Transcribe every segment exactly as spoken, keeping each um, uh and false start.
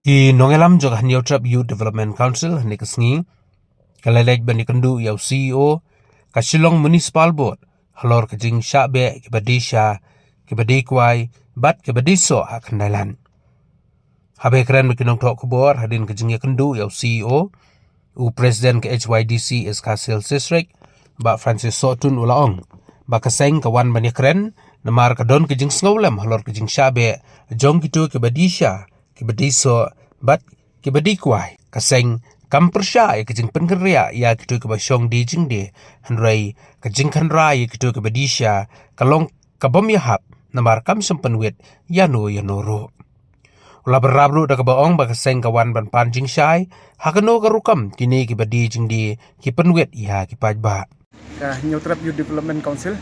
Ki nongïalam jong ka Hynñiewtrep Youth Development Council ha kane ka sngi ka la leit ban ïakynduh ïa u C E O ka Shillong Municipal Board halor ka jingshah beh kiba die sha, kiba die kwai bad kiba die soh ha Khyndailad. Haba ïakren bad ki nongthoh khubor hadien ka jingïakynduh ïa u C E O, u President ka H Y D C East Khasi Hills District, Bah Francis Sohtun, u la ong ba ka seng ka wan ban ïakren namar ka don ka jingsngewlem halor ka jingshah beh jong kito kiba die sha, kiba die soh bad kiba die kwai. Ka seng kam pyrshah ïa ka jingpynkynriah ïa kito kiba shong die jingdie, hynrei ka jingkhynra ïa kito kiba die sha ka long ka bym ïahap namar kam shym pynwit ïano ïano ruh. U la bynrap ruh da kaba ong ba ka seng ka wan ban pan jingshai ha kano ka rukom kine kiba die jingdie ki pynwit ïa ki paidbah. Ka Hynñiewtrep Youth Development Council,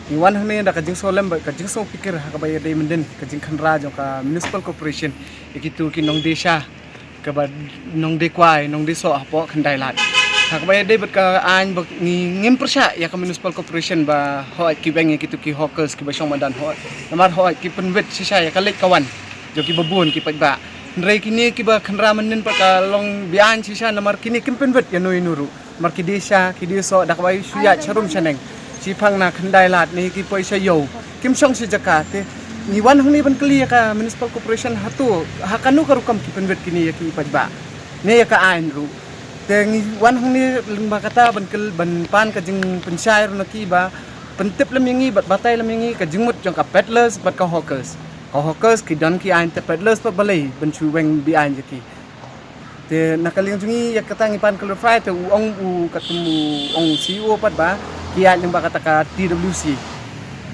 ngi wan hangne da ka jingsngewlem bad ka jingsngewpikir ha kaba ïadei myndien ka jingkhynra jong ka Municipal Corporation ïa kito ki nongdie sha, kaba nongdie kwai, nongdie soh hapoh Khyndailad. Ha kaba ïadei bad ka aiñ ba ngi, ngim pyrshah ïa ka Municipal Corporation ba hooid ki weng ïa kito ki hawkers kiba shong madan, hooid. Namar hooid ki pynwit shisha ïa ka leit ka wan jong kiba bun ki paidbah. Hynrei kine kiba khynra mynnin pat ka long beaiñ shisha namar kine kim pynwit ïano ïano ruh. Namar ki die sha, ki die soh da kaba shu ïaid sharum shaneng, shiphang na Khyndailad ne ki poi sha ïew, kim shong sha jaka. Te ngi wan hangne ban kylli ïa ka Municipal Corporation, hato ha kano ka rukom ki pynwit kine ïa ki paidbah ne ïa ka aiñ ruh. Te ngi wan hangne lyngba kata ban kyl, ban pan ka jingpynshai ruh na ki ba pyntip lem ïa ngi bad batai lem ïa ngi ka jingmut jong ka peddlers bad ka hawkers. Ka hawkers ki don ki aiñ, te peddlers pat balei ban shu weng beaiñ ïa ki. Te na ka liang jong ngi ïa kata ngi pan clarify, te u ong, u katkum u ong C E O pat ba ki ïaid lyngba kata ka T W C.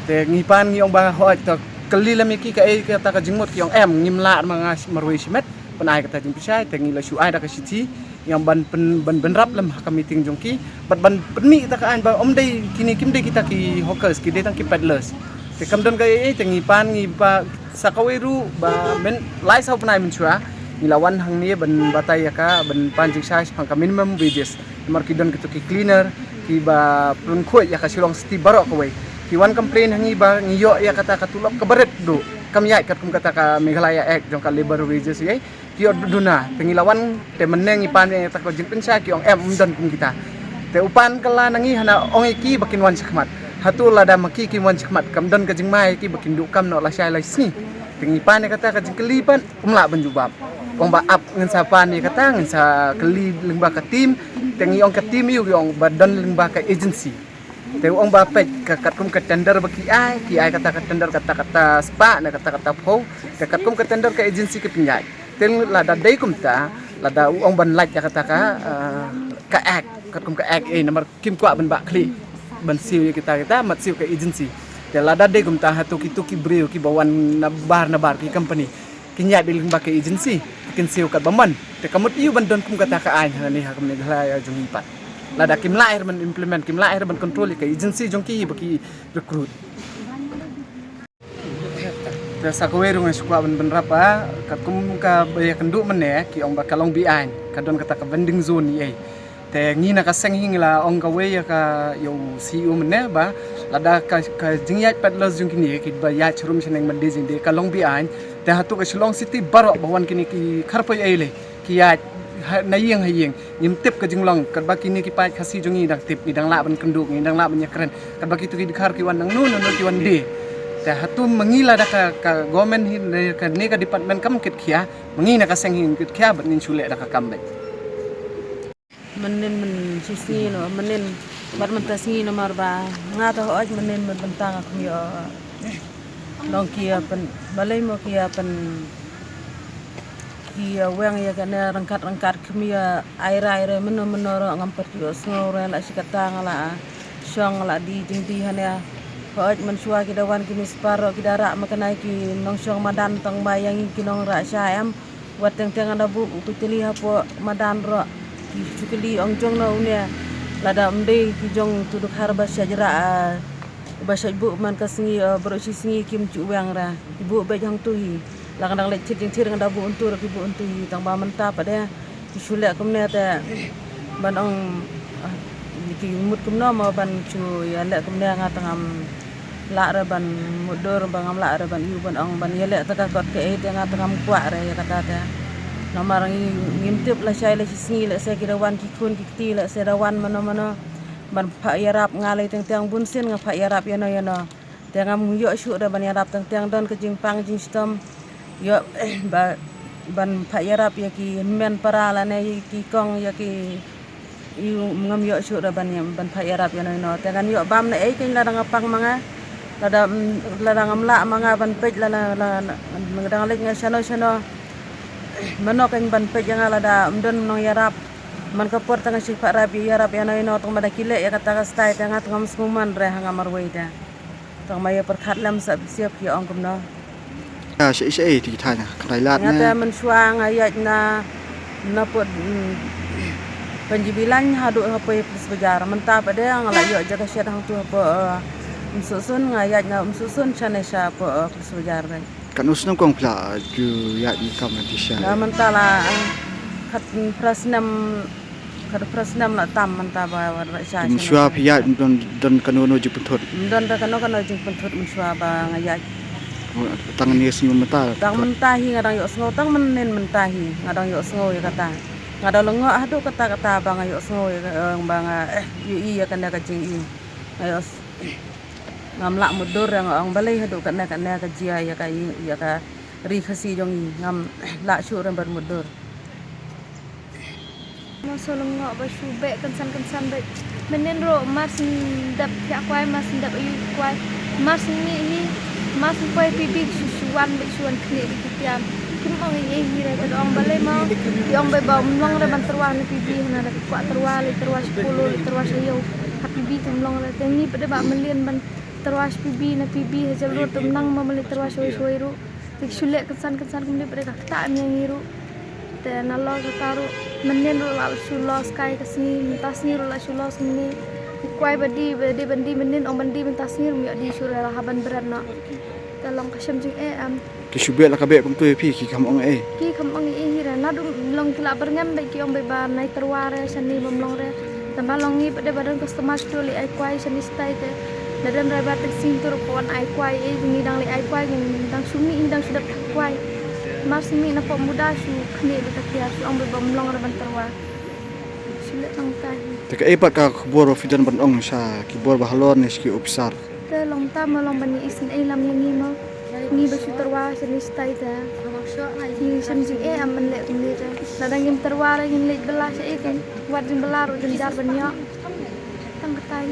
Te ngi pan ngi ong ba hooid, te kylli lem ïa ki kaei kata ka jingmut, ki ong em, ngim lah ma nga marwei shimet ban ai kata jingpynshai. Te ngi la shu ai da ka shithi, ngi ong ban pyn, ban bynrap lem ha ka meeting jong ki bad ban pynmih kata ka aiñ ba ym dei kine, kim dei kita ki hawkers, ki dei tang ki peddlers. Te kam don kaei, te ngi pan ngi ba sa kawei ruh ba myn lai saw bnai mynshuwa ngi la wan hangne ban batai ïa ka, ban pan jingshai shaphang ka minimum wages. Namar ki don kito ki cleaner kiba pynkhuid ïa ka Shillong City baroh kawei, ki wan complain ha ngi ba ngi ïoh ïa kata ka tulop kaba rit duh, kam ïaid katkum kata ka Meghalaya Act jong ka Labour Wages, ïa ki ïoh duna. Te ngi la wan, te mynne ngi pan ïa kata ka jingpynshai, ki ong em, ym don kum kita. Te u pan kylla na ngi hana, ong ïa ki ba kin wan shakhmat. Hato lada ma ki kin wan shakhmat, kam don ka jingma ïa ki ba kin duh kam noh lashai lashisngi. Te ngi pan ïa kata ka jingkylli pat, um lah ban jubab. Ong ba ap, ngin sa pan ïa kata, ngin sa kylli lyngba ka team. Te ngi ong ka team ïa u, ki ong ba don lyngba ka agency. Te u ong ba peit ka, katkum ka tender ba ki ai, ki ai kata ka tender kata, kata spah ne kata, kata phew. Te katkum ka tender ka agency ki pynïaid. Te lada dei kumta, lada u ong ban lait ïa kata ka, ah, ka act, katkum ka act, eh, namar kim kwah ban bah khlieh ban siew ïa kita, kita mat siew ka agency. Te lada dei kumta, hato kito ki briew kiba wan nabar nabar, ki company, kin ïaid beit lyngba ka agency, kin siew katba mon. Te ka mut aiu ban don kum kata ka aiñ hangne ha ka Meghalaya jong ngi pat. Lada kim lah ruh ban implement, kim lah ruh ban control ïa ka agency jong ki ba ki recruit. Te sa kawei ruh nga shu kwah ban bynrap ba katkum kaba ïakynduh mynne, ki ong ba ka long beaiñ, ka don kata ka vending zone ïa. Te ngi na ka seng hi ngi la ong kawei ïa ka, ïa u C E O mynne ba lada ka, ka jingïaid peddlers jong kine kiba ïaid sharum shaneng ban die jingdie ka long beaiñ. Te hato ka Shillong City baroh ba wan kine ki kharpoi ei lei, ki ïaid ha, na ïing ha ïing. Ngim tip ka jinglong, katba kine ki paid Khasi jong ngi dang tip, ngi dang lah ban kynduh, ngi dang lah ban ïakren. Katba kito ki dkhar ki wan nangno nangno ki wan die. Te hato ma ngi lada ka, ka government hi ne ka, ne ka department kam kit khia, ma ngi na ka seng hi ngin kit khia bad ngin shu leh da ka kam beit. Mynnin mynshisngi noh, mynnin bad mynta sngi namar ba nga te hooid mynnin mynta nga khmih, long ki ïa pyn, balei mo ki ïa pyn, ki ïa weng ïa kane ryngkat ryngkat, khmih ïa ai rai re mynno mynno ruh ngam pat ïohsngew re, la shi katta nga la shong la die jingdie hangne. Hooid mynshuwa ki da wan ki mispar ruh ki da rah ma kane ki nongshong madan, tang ba ïa ngi ki nongrah sha em. Wat teng teng nga da buh u kutli hapoh madan ruh, ki shu kylli ong jong no une. Lada ym dei ki jong utu u dkhar ba shait rah, ah, ba shait buh man ka sngi, ah, baroh shi sngi kim ju weng re. Ki buh beit hangtu hi. La ka dang leit thied jingthied nga da buh hangtu ruh ki buh hangtu hi, tang ba mynta pat de ki shu leh kumne te ban ong, ah, ki mut kumno mo ban shu ïa leh kumne, nga te ngam lah re ban mutdur, ba ngam lah re ban ïoh ban ong ban ïaleh te ka kot kaei te nga te ngam kwah re ïa kata te. Namar ngi, ngim tip lashai la shi sngi, lehse ki da wan ki khun ki kti, lehse da wan mano mano ban phah ïarap. Nga lei teng teng bun sien nga phah ïarap ïano ïano. Te ngam ïoh shuh re ban ïarap, teng teng don ka jingpang jingshitom. Ïoh ba ban phah ïarap ïa ki hynmen para lane ïa ki kong ïa ki ïa u, ngam ïoh shuh re ban ïa, ban phah ïarap ïano ïano. Te ngan ïoh bam na ei kein lada nga pang ma nga. Lada, mm, lada ngam lah ma nga ban peit la, la, la, la, dang leit nga shano shano. Mano kein ban peit ïa nga lada ym don nongïarap. Man ka por te nga shu phah ïarap, ïarap ïano ïano, tang ma da ki leh ïa kata ka style te nga te ngam sngewman re ha nga marwei te. Tang ma ïa pyrkhat lem sa bisiap ki ong kumno. Ïa, shaei shaei te ki thaiñ, kynthai lad. Nga ne? Te mynshuwa nga ïaid na, na pud, mm, Panjbilain haduh hapoh Police Bazar. Mynta pat de nga la ïoh jaka shet hangtu hapoh, eh, Umsohsun, nga ïaid na Umsohsun shane sha hapoh, eh, Police Bazar bad. Katno snem kong phi la ju ïaid ne kam na tisha? Na mynta la, eh, khatphra snem, khatphra snem la tam mynta ba, ba, ba sha. Mynshuwa phi ïaid don, don kano kano jingpynthut? Don da kano kano jingpynthut mynshuwa ba nga ïaid. Oh, tang ne sngi mynta? Tang mynta hi nga dang ïohsngew, tang mynnin mynta hi nga dang ïohsngew ïa kata. Nga dang lyngngoh haduh katta katta ba nga ïohsngew ïa ka, eh, ba nga, eh, ïohi ïa kane ka jingïohi. Nga ïoh, ngam lah mutdur, nga ong balei haduh kane kane ka jia ïa ka, ïa ka ri Khasi jong ngi, ngam lah shuh re ban mutdur. Nga shu lyngngoh ba shu beh kynsan kynsan bad mynnin ruh mar shu dep thiah kwai, mar shu dep ayu kwai, mar shu mih hi, mar shu poi P B shu shu wan bad shu wan khlieh bad ki tiam. Kim ong ei ei hi re, ka da ong balei mo, ki ong ba ym long re ban tyrwa na P B, hana da ka kwah tyrwa, leit tyrwa sha Polo, leit tyrwa sha Ïew. Ha P B te ym long re, te ngi pat de ba mlien ban tyrwa sha P B, na P B ha Jail Road te ym nang mo ban leit tyrwa shawei shawei ruh. Te shu leh kynsan kynsan kumne pat de ka ktah ïa ngi ruh. Te nalor kata ruh mynnin ruh la shu los kai ka sngi, mynta sngi ruh la shu los mynne. Ki kwai ba die, ba die ban die mynnin, ong ban die mynta sngi ruh ym ïoh die shuh re, la hap ban bret noh. Te long ka shem jingeh em. Ki shu beh la ka beh kumtu ïa phi, ki kham ong ei? Ki kham ong ei hi re, naduh long ki la byrngem bad ki ong bad ba nai tyrwa re shane bym long re. Tangba long ngi pat de ba don customer ki to leit ai kwai shane shatai te. Nadem driver taxi to ruh pat wan ai kwai, ei ngi dang leit ai kwai, ngi dang shu mih, ngi dang shu dep thang kwai. Mar shu mih na pop muda shu khnieh bad ka tiar, shu ong bad ba ym long re ban tyrwa. Shu leh tang tai. Te kaei pat ka khubor ba phi don ban ong sha ki bor ba halor ne sha ki ophisar? Te long tam ma long ban ïa isynei lam ïa ngi mo. Ngi ba shu tyrwa shane shatai te. Ngi shem jingeh em ban leh kumne te. Lada ngim tyrwa re ngin leit bylla shaei te. Wat jingbylla ruh jynjar ban ïoh. Tang katai.